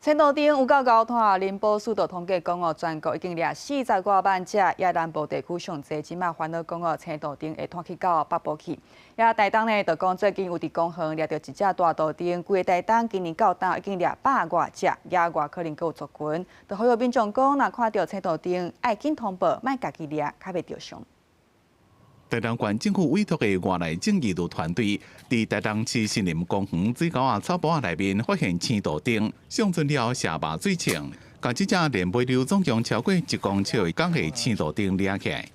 青杜鵑有夠𠢕拖，林保署就統計講哦，全國已經掠40外萬隻，也南部地區上濟，這馬煩惱講哦，青杜鵑會拖去到北部去。也台東呢，就講最近有佇公園掠著一隻大杜鵑，規个台東今年到今已經掠100外隻，野外可能閣有族群。就呼籲民眾講，若看著青杜鵑，愛緊通報，莫家己掠，較袂著傷。台東縣政府委託的外來種義務團隊，佇台東市森林公園水溝仔草埔仔內面發現青杜鵑，上傳了後下麻醉槍，共這隻連尾瘤總共超過1公尺的港的青杜鵑掠起來。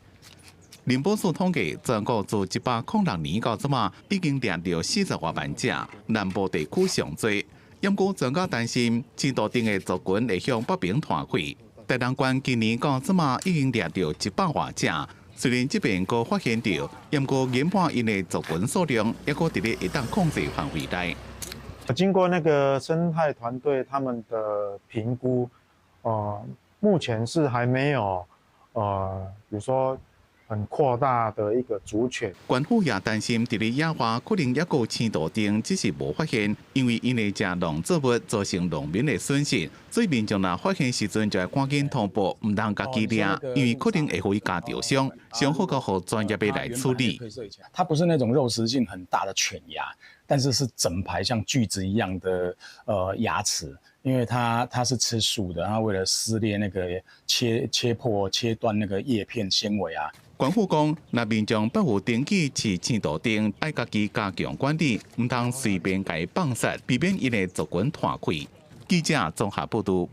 林保署統計，全國自106年到這馬已經掠著40外萬隻，南部地區上濟。毋過專家擔心，青杜鵑的族群會向北邊拖開。台東縣今年到這馬已經掠著100外隻。雖然這邊閣發現著，毋過研判𪜶的族群數量猶閣佇咧會當控制範圍內。經過那個生態團隊他們的評估，目前是還沒有，比如說很擴大的一個族群。縣府也擔心，佇咧野外可能猶閣有青杜鵑，只是無發現，因為𪜶會食農作物，造成農民的損失。所以民眾若發現時陣，就愛趕緊通報，毋通家己掠，因為可能會予伊咬著傷，上好交予專業的來處理。它不是那種肉食性很大的犬牙，但是是整排像鋸子一樣的牙齒，因為它是吃素的，它為了撕裂那個切破切斷那個葉片纖維啊。縣府講，若民眾捌有登記飼青杜鵑，愛家己加強管理，毋通隨便共伊放殺，避免𪜶的族群拖開。記者綜合報導。